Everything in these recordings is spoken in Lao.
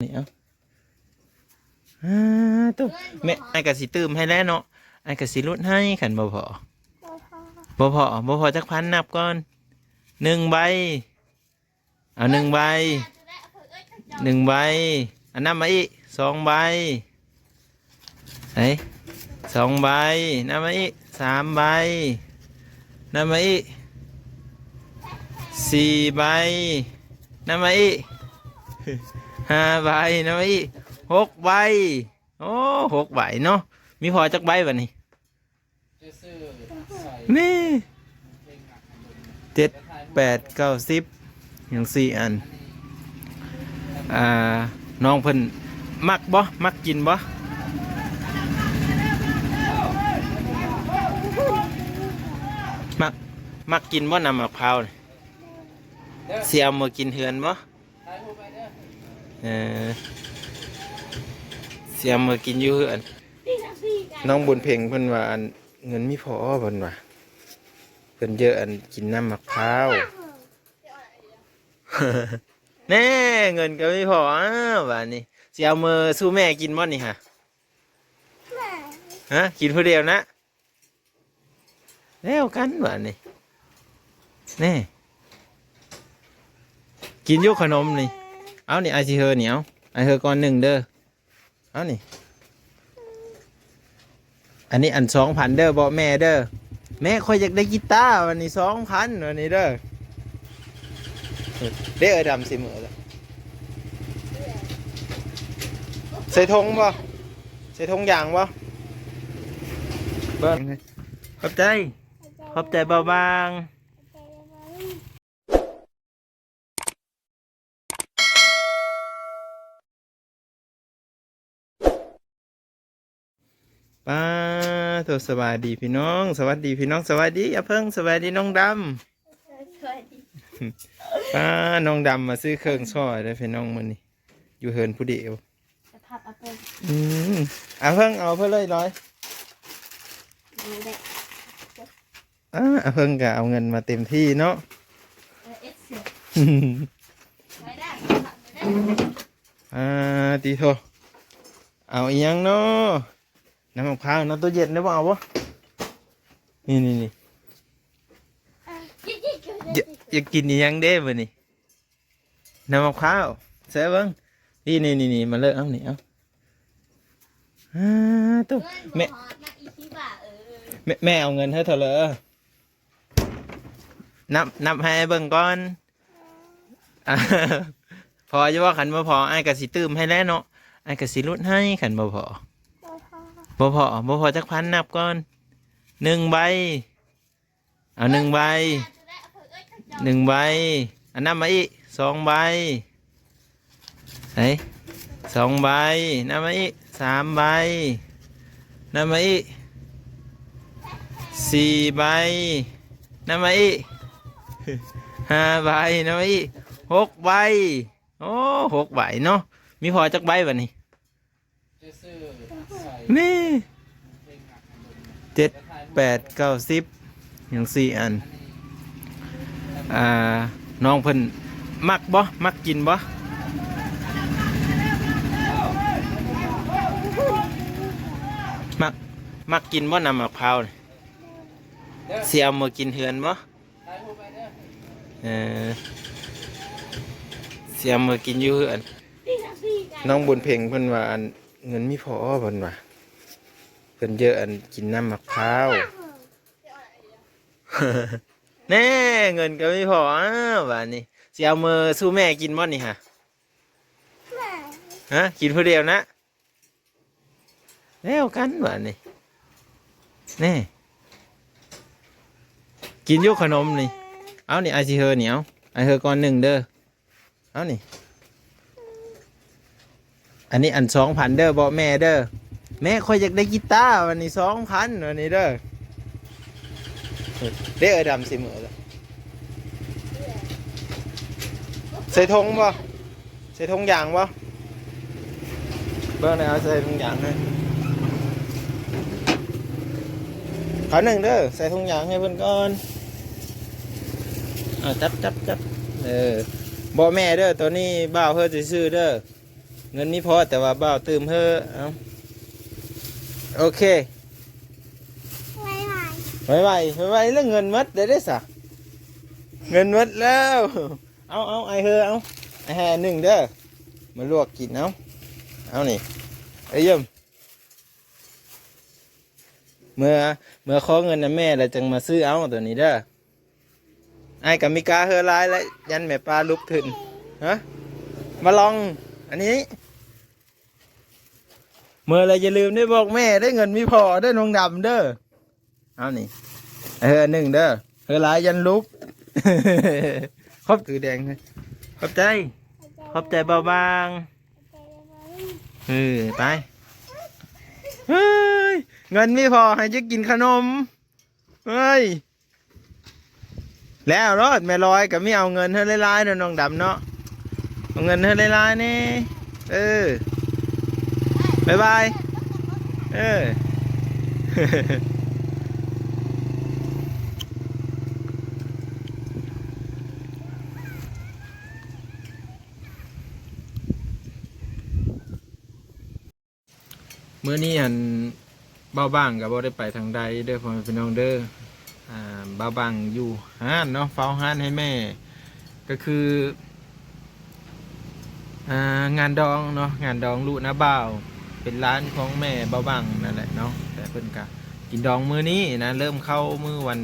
ນີ້ ເອົາ ອາ ໂທ້ ແມ່ ອ້າຍກໍຊິຕື່ມໃຫ້ແລ້ວເນາະ ອ້າຍກໍຊິຫຼຸດໃຫ້ ຄັນບໍ່ພໍ ບໍ່ພໍ ບໍ່ພໍຈັກພັນ ນັບກ່ອນ ໜຶ່ງໃບ ເອົາ ໜຶ່ງໃບ ໜຶ່ງໃບ ເອົາ ນັບມາອີກ ສອງໃບ ໄຫນ ສອງໃບ ນັບມາອີກ ສາມໃບ ນັບມາອີກ ສີ່ໃບ ນັບມາອີກ ຫ້າໃບ ນັບມາອີກ ຫົກໃບ ໂອ້ ຫົກໃບເນາະ ມີພໍຈັກໃບບັດນີ້? ນີ້ ເຈັດ ແປດ ເກົ້າ ສິບ ຫຍັງ ສີ່ອັນ ອ່າ ນ້ອງເພິ່ນມັກບໍ່? ມັກກິນບໍ່? ມັກ ມັກກິນບໍ່ ນ້ຳໝາກພ້າວນີ້? ຊິເອົາເມືອກິນເຮືອນບໍ່? ເອີ ຊິເອົາເມືອກິນຢູ່ເຮືອນ. ນ້ອງບຸນເພັງເພິ່ນວ່າ ອັນ ເງິນມີພໍເພິ່ນວ່າ ເພິ່ນເຢີອັນກິນນ້ຳໝາກພ້າວ ແນ່ ເງິນກໍມີພໍ ອ້າວ ບາດນີ້ຊິເອົາເມືອສູ່ແມ່ກິນບໍ່ນີ້ຫະ? ຮະ ກິນຜູ້ດຽວນະ? ແລ້ວກັນບາດນີ້ ແນ່ ກິນຢູ່ຂະໜົມນີ້ ເອົານີ້ ອ້າຍຊິເຮີນີ້ ເອົາ ອ້າຍເຮີກ່ອນໜຶ່ງເດີ ເອົານີ້ ອັນນີ້ອັນສອງພັນເດີ ບອກແມ່ເດີ ແມ່ ຂ້ອຍຢາກໄດ້ກີຕາ ອັນນີ້ສອງພັນ ອັນນີ້ເດີ ເດ້ ເອື້ອຍດຳຊິເມືອແລ້ວ ໃສ່ຖົງບໍ່? ໃສ່ຖົງຢາງບໍ່? ເບິ່ງ ຂອບໃຈ ຂອບໃຈບ່າວບາງ. ປາໂທ ສະບາຍດີພີ່ນ້ອງ ສະຫວັດດີພີ່ນ້ອງ ສະບາຍດີອາເພິ່ງ ສະບາຍດີນ້ອງດຳ ສະບາຍດີ ປາ ນ້ອງດຳມາຊື້ເຄື່ອງຊ່ອຍເດີພີ່ນ້ອງ ມື້ນີ້ຢູ່ເຮືອນຜູ້ດຽວ ສະພາບອາເພິ່ງ ອືມ ອາເພິ່ງເອົາເພິ່ນເລີຍລອຍ ນີ້ແຫຼະ. ອາ ອາເພິ່ງກໍເອົາເງິນມາເຕັມທີ່ເນາະ ເອີ ເອັດເສຍ ໄດ້ ໄດ້ ອາ ຕິໂທ ເອົາອີ່ຫຍັງເນາະ ນ້ຳໝາກພ້າວ ນ້ຳຕູ້ເຢັນໄດ້ບໍ່ ເອົາບໍ່? ນີ້ໆໆ ຢາກ ຢາກກິນອີ່ຫຍັງເດ້ມື້ນີ້? ນ້ຳໝາກພ້າວ ໃສ່ເບິ່ງ ນີ້ໆໆ ມາເລີກເອົານີ້ ເອົາ ອາ ໂທ້ ແມ່ ແມ່ ແມ່ເອົາເງິນໃຫ້ເທົ່າໃດ? ນັບ ນັບໃຫ້ເບິ່ງກ່ອນ ພໍຢູ່ບໍ່? ຄັນບໍ່ພໍ ອ້າຍກໍຊິຕື່ມໃຫ້ແລ້ວເນາະ ອ້າຍກໍຊິຫຼຸດໃຫ້ ຄັນບໍ່ພໍ ບໍ່ພໍ ບໍ່ພໍຈັກພັນ ນັບກ່ອນ ໜຶ່ງໃບ ເອົາ ໜຶ່ງໃບ ໜຶ່ງໃບ ເອົາ ນັບມາອີກ ສອງໃບ ໄຫນ ສອງໃບ ນັບມາອີກ ສາມໃບ ນັບມາອີກ ສີ່ໃບ ນັບມາອີກ ຫ້າໃບ ນັບມາອີກ ຫົກໃບ ໂອ້ ຫົກໃບເນາະ ມີພໍຈັກໃບບັດນີ້? ນີ້ ເຈັດ ແປດ ເກົ້າ ສິບ ຫຍັງ ສີ່ອັນ ອ່າ ນ້ອງເພິ່ນມັກບໍ່? ມັກກິນບໍ່? ມັກ ມັກກິນບໍ່ ນ້ຳໝາກພ້າວນີ້? ຊິເອົາເມືອກິນເຮືອນບໍ່? ເອີ ຊິເອົາເມືອກິນຢູ່ເຮືອນ. ນ້ອງບຸນເພັງເພິ່ນວ່າ ອັນ ເງິນມີພໍເພິ່ນວ່າ ເພິ່ນເຢີອັນກິນນ້ຳໝາກພ້າວ ແນ່ ເງິນກໍມີພໍ ອ້າວ ບາດນີ້ຊິເອົາເມືອສູ່ແມ່ກິນບໍ່ນີ້ຫະ? ຮະ ກິນຜູ້ດຽວນະ? ແລ້ວກັນບາດນີ້ ແນ່ ກິນຢູ່ຂະໜົມນີ້ ເອົານີ້ ອ້າຍຊິເຮີນີ້ ເອົາ ອ້າຍເຮີກ່ອນໜຶ່ງເດີ ເອົານີ້ ອັນນີ້ອັນສອງພັນເດີ ບອກແມ່ເດີ ແມ່ ຂ້ອຍຢາກໄດ້ກີຕາ ອັນນີ້ສອງພັນ ອັນນີ້ເດີ ເດ້ ເອື້ອຍດຳຊິເມືອແລ້ວ ໃສ່ຖົງບໍ່? ໃສ່ຖົງຢາງບໍ່? ເບິ່ງແດ່ ເອົາໃສ່ຖົງຢາງໃຫ້ ເຂົາໜຶ່ງເດີ ໃສ່ຖົງຢາງໃຫ້ເພິ່ນກ່ອນ ເອົາ ຈັບ ຈັບ ຈັບ ເອີ ບໍ່ແມ່ເດີ ໂຕນີ້ບ່າວເຮີຊິຊື້ເດີ ເງິນມີພໍ ແຕ່ວ່າບ່າວຕື່ມເຮີ້. ເອົາ ໂອເຄ ໄວໆ ໄວໆ ໄວໆ ແລ້ວເງິນໝົດໄດ້ເດ້ສະ ເງິນໝົດແລ້ວ. ເອົາ ເອົາ ອ້າຍເຮີ້ ເອົາ ອ້າຍແຮ່ໜຶ່ງເດີ ມາລວກກິນ. ເອົາ ເອົານີ້ ອ້າຍເຢີ້ມ ເມື່ອ ເມື່ອຂໍເງິນນຳແມ່ແລ້ວຈຶ່ງມາຊື້ເອົາໂຕນີ້ເດີ. ອ້າຍກໍມີກາເຮີ້ຫຼາຍແລ້ວ ຢ້ານແມ່ປ້າລຸກຂຶ້ນ. ຮະ ມາລອງອັນນີ້ ເມື່ອແລ້ວຢ່າລືມໄດ້ບອກແມ່ເດ້ ເງິນມີພໍເດີ ນ້ອງດຳເດີ. ເອົານີ້ ເຮີ້ໜຶ່ງເດີ ເຮີ້ຫຼາຍຢ້ານລຸກ. ຂອບ ຄືແດງ ຂອບໃຈ ຂອບໃຈບ່າວບາງ. ເອີ ໄປ ເຮີ້ຍ ເງິນມີພໍໃຫ້ຈະກິນຂະໜົມ. ເຮີ້ຍ ແລ້ວໂລດ ແມ່ລອຍກໍມີເອົາເງິນເຮີ້ຫຼາຍໆເນາະ ນ້ອງດຳເນາະ ເອົາເງິນເຮີ້ຫຼາຍໆແດ່. ເອີ ບາຍບາຍ ເອີ. ມື້ນີ້ຫັ້ນ ບ່າວບາງກໍບໍ່ໄດ້ໄປທາງໃດເດີ ພໍ່ແມ່ພີ່ນ້ອງເດີ. ອ່າ ບ່າວບາງຢູ່ຮ້ານເນາະ ເຝົ້າຮ້ານໃຫ້ແມ່ ກໍຄື ອ່າ ງານດອງເນາະ ງານດອງລູກນ້າບ່າວ ເປັນຫຼານຂອງແມ່ບ່າວບາງນັ້ນແຫຼະເນາະ. ແຕ່ເພິ່ນກໍກິນດອງມື້ນີ້ນະ ເລີ່ມເຂົ້າມື້ວັນ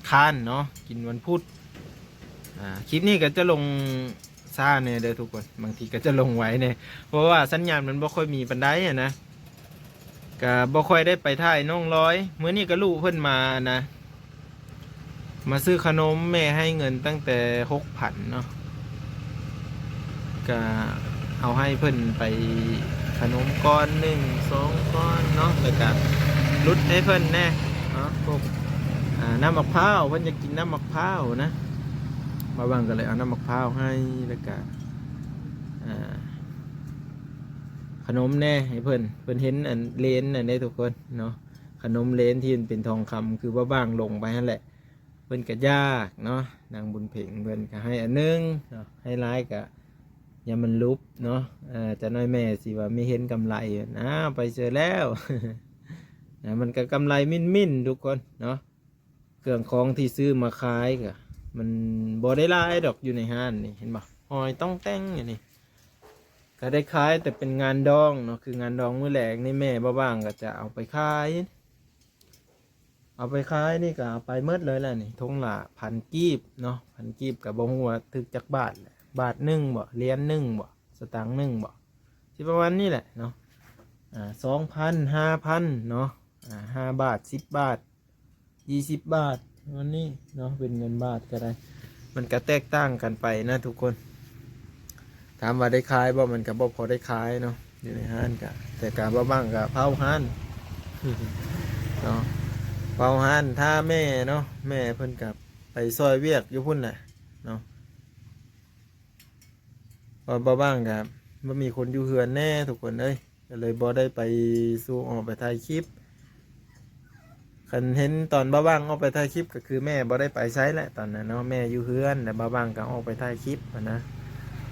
ຄານເນາະ ກິນວັນພຸດ. ອ່າ ຄລິບນີ້ກໍຈະລົງຊ້າແດ່ເດີທຸກຄົນ ບາງທີກໍຈະລົງໄວແດ່ ເພາະວ່າສັນຍານມັນບໍ່ຄ່ອຍມີປານໃດຫັ້ນນະ ກໍບໍ່ຄ່ອຍໄດ້ໄປຖ່າຍນ້ອງລອຍ. ມື້ນີ້ກໍລູກເພິ່ນມານະ ມາຊື້ຂະໜົມ ແມ່ໃຫ້ເງິນຕັ້ງແຕ່ຫົກພັນເນາະ ກະເອົາໃຫ້ເພິ່ນໄປຂະໜົມກ້ອນໜຶ່ງສອງກ້ອນເນາະ ແລ້ວກະຫຼຸດໃຫ້ເພິ່ນແດ່ເນາະ ພວກ ອ່າ ນ້ຳໝາກພ້າວ ເພິ່ນຢາກກິນນ້ຳໝາກພ້າວນະ ບ່າວບາງກໍເລີຍເອົານ້ຳໝາກພ້າວໃຫ້ ແລ້ວກະ ອ່າ ຂະໜົມແດ່ໃຫ້ເພິ່ນ ເພິ່ນເຫັນອັນເລນນັ້ນເດ້ທຸກຄົນເນາະ ຂະໜົມເລນທີ່ມັນເປັນທອງຄຳ ຄືບ່າວບາງລົງໄປຫັ້ນແຫຼະ. ເພິ່ນກະຢາກເນາະ ນາງບຸນເພັງເພິ່ນກະໃຫ້ອັນໜຶ່ງເນາະ ໃຫ້ຫຼາຍກະຢ່າມັນຫຼຸບເນາະ. ເອີ ຈັກໜ້ອຍແມ່ຊິວ່າມີເຫັນກຳໄລ ອ້າວ ໄປເສີແລ້ວ ນະ ມັນກະກຳໄລໝິ່ນໆທຸກຄົນເນາະ. ເຄື່ອງຂອງທີ່ຊື້ມາຂາຍກະມັນບໍ່ໄດ້ຫຼາຍດອກ ຢູ່ໃນຮ້ານນີ້ ເຫັນບໍ່ ຫອຍຕ້ອງແຕ່ງຢູ່ນີ້ ກະໄດ້ຂາຍແຕ່ເປັນງານດອງເນາະ ຄືງານດອງມື້ແລກນີ້ ແມ່ບ່າວບາງກະຈະເອົາໄປຂາຍ ເອົາໄປຂາຍນີ້ກໍເອົາໄປໝົດເລີຍແຫຼະນີ້ ຖົງລະພັນກີບເນາະ ພັນກີບກໍບໍ່ຮູ້ວ່າຖືກຈັກບາດແຫຼະ ບາດໜຶ່ງບໍ ຫຼຽນໜຶ່ງບໍ ສະຕາງໜຶ່ງບໍ ຊິປະມານນີ້ແຫຼະເນາະ ອ່າ ສອງພັນ ຫ້າພັນເນາະ ອ່າ ຫ້າບາດ ສິບບາດ ຊາວບາດ ປະມານນີ້ເນາະ ເປັນເງິນບາດກໍໄດ້ ມັນກໍແຕກຕ່າງກັນໄປນະທຸກຄົນ. ຖາມວ່າໄດ້ຂາຍບໍ່ ມັນກໍບໍ່ພໍໄດ້ຂາຍເນາະ ຢູ່ໃນຮ້ານກະ ແຕ່ກະບ່າວບາງກະເຝົ້າຮ້ານເນາະ ເຝົ້າຮ້ານຖ້າແມ່ເນາະ ແມ່ເພິ່ນກະໄປຊ່ອຍວຽກຢູ່ພຸ້ນແຫຼະເນາະ ເພາະບ່າວບາງກະບໍ່ມີຄົນຢູ່ເຮືອນແດ່ທຸກຄົນເອີຍ ກໍເລີຍບໍ່ໄດ້ໄປສູ່ອອກໄປຖ່າຍຄລິບ. ຄັນເຫັນຕອນບ່າວບາງອອກໄປຖ່າຍຄລິບ ກໍຄືແມ່ບໍ່ໄດ້ໄປໃສແຫຼະຕອນນັ້ນເນາະ ແມ່ຢູ່ເຮືອນ ແລ້ວບ່າວບາງກໍອອກໄປຖ່າຍຄລິບຫັ້ນນະ.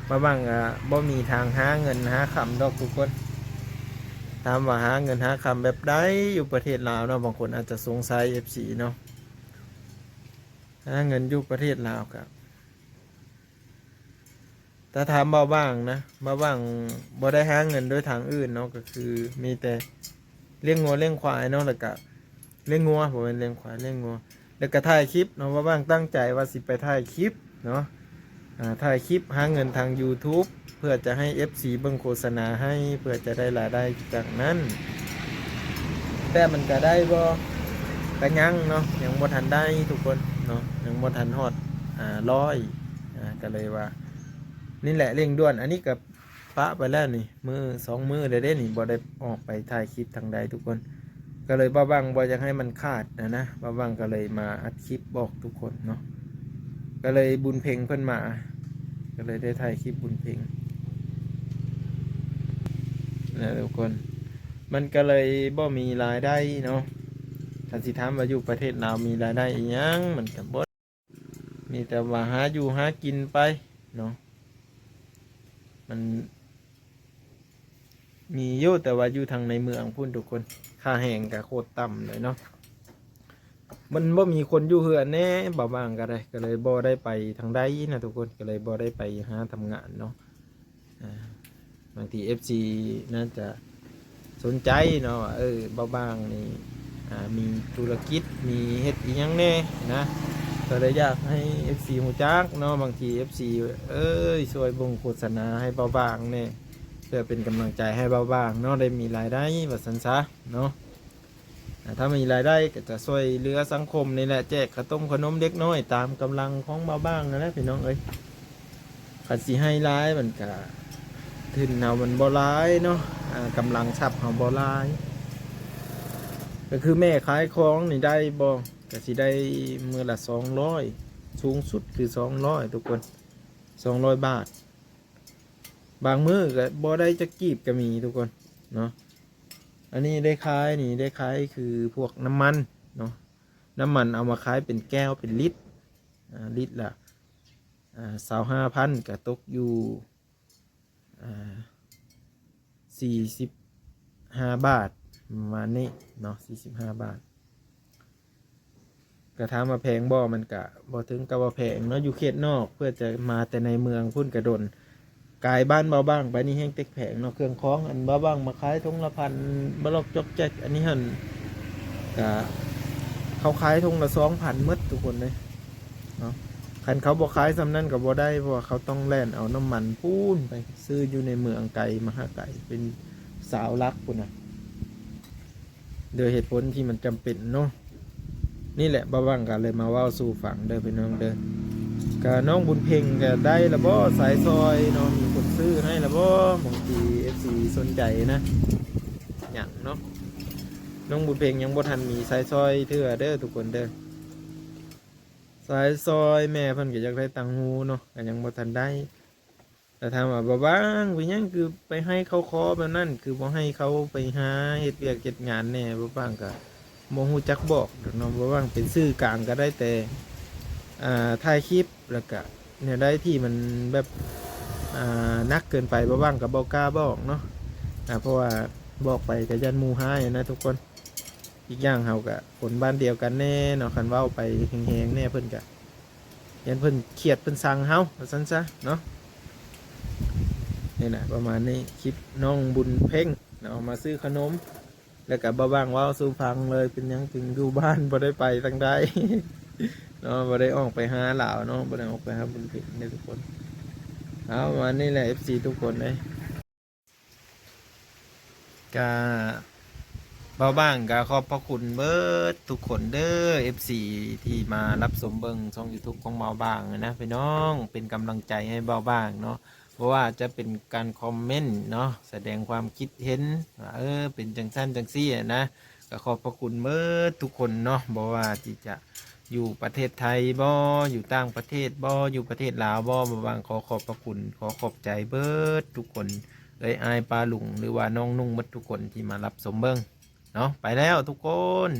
ບ່າວບາງກໍບໍ່ມີທາງຫາເງິນຫາຄຳດອກທຸກຄົນ. ຖາມວ່າຫາເງິນຫາຄຳແບບໃດ ຢູ່ປະເທດລາວເນາະ ບາງຄົນອາດຈະສົງໄສ ເອັຟຊີ ເນາະ ຫາເງິນຢູ່ປະເທດລາວກໍ ຖ້າຖາມບ່າວບາງນະ ບ່າວບາງບໍ່ໄດ້ຫາເງິນໂດຍທາງອື່ນເນາະ ກໍຄືມີແຕ່ລ້ຽງງົວລ້ຽງຄວາຍເນາະ ແລ້ວກະລ້ຽງງົວ ບໍ່ແມ່ນລ້ຽງຄວາຍ ລ້ຽງງົວ ແລ້ວກະຖ່າຍຄລິບເນາະ. ບ່າວບາງຕັ້ງໃຈວ່າຊິໄປຖ່າຍຄລິບເນາະ ອ່າ ຖ່າຍຄລິບຫາເງິນທາງຢູທູບ ເພື່ອຈະໃຫ້ເອັຟຊີເບິ່ງໂຄສະນາໃຫ້ ເພື່ອຈະໄດ້ລາຍໄດ້ຈາກນັ້ນ ແຕ່ມັນກະໄດ້ບໍ່ ກະຍັງເນາະ ຍັງບໍ່ທັນໄດ້ທຸກຄົນເນາະ ຍັງບໍ່ທັນຮອດ ອ່າ ຮ້ອຍ ອ່າ ກໍເລີຍວ່າ ນີ້ແຫຼະເລັ່ງດ່ວນ. ອັນນີ້ກໍປະໄປແລ້ວນີ້ ມື້ສອງມື້ແລ້ວເດ້ນີ້ ບໍ່ໄດ້ອອກໄປຖ່າຍຄລິບທາງໃດທຸກຄົນ ກໍເລີຍບ່າວບາງບໍ່ຢາກໃຫ້ມັນຂາດນະນະ ບ່າວບາງກໍເລີຍມາອັດຄລິບບອກທຸກຄົນເນາະ ກໍເລີຍບຸນເພັງເພິ່ນມາ ກໍເລີຍໄດ້ຖ່າຍຄລິບບຸນເພັງນະທຸກຄົນ. ມັນກໍເລີຍບໍ່ມີລາຍໄດ້ເນາະ. ຄັນຊິຖາມວ່າຢູ່ປະເທດລາວມີລາຍໄດ້ອີ່ຫຍັງ ມັນກໍບໍ່ ມີແຕ່ວ່າຫາຢູ່ຫາກິນໄປເນາະ ມັນ ມີຢູ່ ແຕ່ວ່າຢູ່ທາງໃນເມືອງພຸ້ນທຸກຄົນ ຄ່າແຮງກໍໂຄດຕ່ຳເລີຍເນາະ. ມັນບໍ່ມີຄົນຢູ່ເຮືອນແດ່ ບ່າວບ່າງກໍໄດ້ ກໍເລີຍບໍ່ໄດ້ໄປທາງໃດນະທຸກຄົນ ກໍເລີຍບໍ່ໄດ້ໄປຫາທຳງານເນາະ. ອ່າ ບາງທີເອັຟຊີໜ້າຈະສົນໃຈເນາະວ່າ ເອີ ບ່າວບ່າງນີ້ ອ່າ ມີທຸລະກິດ ມີເຮັດອີ່ຫຍັງແດ່ນະ ກໍເລີຍຢາກໃຫ້ເອັຟຊີຮູ້ຈັກເນາະ. ບາງທີເອັຟຊີ ເອີຍ ຊ່ວຍເບິ່ງໂຄສະນາໃຫ້ບ່າວບ່າງແດ່ ເພື່ອເປັນກຳລັງໃຈໃຫ້ບ່າວບ່າງເນາະ ໄດ້ມີລາຍໄດ້ວ່າຊັ້ນຊະເນາະ. ອ່າ ຖ້າມີລາຍໄດ້ກໍຈະຊ່ວຍເຫຼືອສັງຄົມນີ້ແຫຼະ ແຈກຂະຕົ້ມຂະໜົມເດັກນ້ອຍຕາມກຳລັງຂອງບ່າວບ່າງນັ້ນແຫຼະພີ່ນ້ອງເອີຍ. ຄັນຊິໃຫ້ຫຼາຍມັນກະທຶນເຮົາມັນບໍ່ຫຼາຍເນາະ ອ່າ ກຳລັງຊັບເຮົາບໍ່ຫຼາຍ. ກໍຄືແມ່ຂາຍຂອງນີ້ໄດ້ບໍ່ ກໍຊິໄດ້ມື້ລະສອງຮ້ອຍ ສູງສຸດຄືສອງຮ້ອຍທຸກຄົນ ສອງຮ້ອຍບາດ. ບາງມື້ກໍບໍ່ໄດ້ຈັກກີບກໍມີທຸກຄົນເນາະ. ອັນນີ້ໄດ້ຂາຍ ນີ້ໄດ້ຂາຍຄືພວກນ້ຳມັນເນາະ ນ້ຳມັນເອົາມາຂາຍເປັນແກ້ວເປັນລິດ ອ່າ ລິດລະ ອ່າ ຊາວຫ້າພັນ ກໍຕົກຢູ່ ອ່າ ສີ່ສິບຫ້າບາດ ປະມານນີ້ເນາະ ສີ່ສິບຫ້າບາດ. ກໍຖາມວ່າແພງບໍ່ ມັນກະບໍ່ເຖິງກັບວ່າແພງເນາະ ຢູ່ເຂດນອກ ເພື່ອຈະມາແຕ່ໃນເມືອງພຸ້ນກະດົນ ກາຍບ້ານບ່າວບ່າງໄປນີ້ແຮງແຕກແພງເນາະ. ເຄື່ອງຂອງອັນບ່າວບ່າງມາຂາຍຖົງລະພັນ ບະລັອກຈອກແຈກ ອັນນີ້ຫັ້ນ ກະເຂົາຂາຍຖົງລະສອງພັນໝົດທຸກຄົນເລີຍເນາະ. ຄັນເຂົາບໍ່ຂາຍສ່ຳນັ້ນກໍບໍ່ໄດ້ ເພາະວ່າເຂົາຕ້ອງແລ່ນເອົານ້ຳມັນພຸ້ນໄປຊື້ຢູ່ໃນເມືອງໄກມະຫາໄກ ເປັນຊາວຫຼັກພຸ້ນນະ. ໂດຍເຫດຜົນທີ່ມັນຈຳເປັນເນາະ. ນີ້ແຫຼະ ບ່າວບ່າງກໍເລີຍມາເວົ້າສູ່ຟັງເດີພີ່ນ້ອງເດີ. ກະນ້ອງບຸນເພັງກະໄດ້ລະບໍ່ ສາຍຊອຍເນາະ ມີຄົນຊື້ໃຫ້ລະບໍ່? ບາງທີເອັຟຊີສົນໃຈນະ ຫຍັງເນາະ. ນ້ອງບຸນເພັງຍັງບໍ່ທັນມີສາຍຊອຍເທື່ອເດີທຸກຄົນເດີ. ສາຍຊອຍແມ່ເພິ່ນກໍຢາກໄດ້ຕ່າງຫູເນາະ ກໍຍັງບໍ່ທັນໄດ້. ແລ້ວຖາມວ່າ ບ່າວບ່າງ ເປັນຫຍັງຄືໄປໃຫ້ເຂົາຂໍແບບນັ້ນ ຄືບໍ່ໃຫ້ເຂົາໄປຫາເຮັດວຽກເຮັດງານແດ່? ບ່າວບ່າງກໍບໍ່ຮູ້ຈັກບອກດອກເນາະ. ບ່າວບ່າງເປັນສື່ກາງກໍໄດ້ແຕ່ ອ່າ ຖ່າຍຄລິບ ແລ້ວກະແນວໃດທີ່ມັນແບບ ອ່າ ໜັກເກີນໄປ ບ່າວບ່າງກໍບໍ່ກ້າບອກເນາະ. ອ່າ ເພາະວ່າບອກໄປກໍຢ້ານໝູ່ຮ້າຍນະທຸກຄົນ. ອີກຢ່າງເຮົາກະຄົນບ້ານດຽວກັນແດ່ເນາະ ຄັນເວົ້າໄປແຮງໆແດ່ ເພິ່ນກະຢ້ານເພິ່ນຄຽດເພິ່ນຊັງເຮົາ ວ່າຊັ້ນຊະເນາະ. ນີ້ນະ ປະມານນີ້ ຄລິບນ້ອງບຸນເພັງເນາະ ມາຊື້ຂະໜົມ ແລ້ວກະບ່າວບ່າງເວົ້າສູ່ຟັງເລີຍ ເປັນຫຍັງຈຶ່ງຢູ່ບ້ານບໍ່ໄດ້ໄປທາງໃດເນາະ ບໍ່ໄດ້ອອກໄປຫາລາວເນາະ ບໍ່ໄດ້ອອກໄປຫາບຸນເພັງເດ້ທຸກຄົນ. ເອົາ ປະມານນີ້ແຫຼະ ເອັຟຊີ ທຸກຄົນເອີຍ. ກະ ບ່າວບ່າງກະຂອບພະຄຸນເບີດທຸກຄົນເດີ ເອັຟຊີ ທີ່ມາຮັບຊົມເບິ່ງຊ່ອງຢູທູບຂອງບ່າວບ່າງນະພີ່ນ້ອງ. ເປັນກຳລັງໃຈໃຫ້ບ່າວບ່າງເນາະ ບໍ່ວ່າຈະເປັນການຄອມເມັນເນາະ ສະແດງຄວາມຄິດເຫັນວ່າ ເອີ ເປັນຈັ່ງຊັ້ນຈັ່ງຊີ້ນະ. ກໍຂອບພະຄຸນເບີດທຸກຄົນເນາະ ບໍ່ວ່າທີ່ຈະຢູ່ປະເທດໄທບໍ ຢູ່ຕ່າງປະເທດບໍ ຢູ່ປະເທດລາວບໍ ບ່າວບ່າງຂໍຂອບພະຄຸນ ຂໍຂອບໃຈເບີດທຸກຄົນ ເອີຍ ອ້າຍ ປ້າ ລຸງ ຫຼືວ່ານ້ອງນຸ່ງ ໝົດທຸກຄົນທີ່ມາຮັບຊົມເບິ່ງເນາະ. ໄປແລ້ວທຸກຄົນ.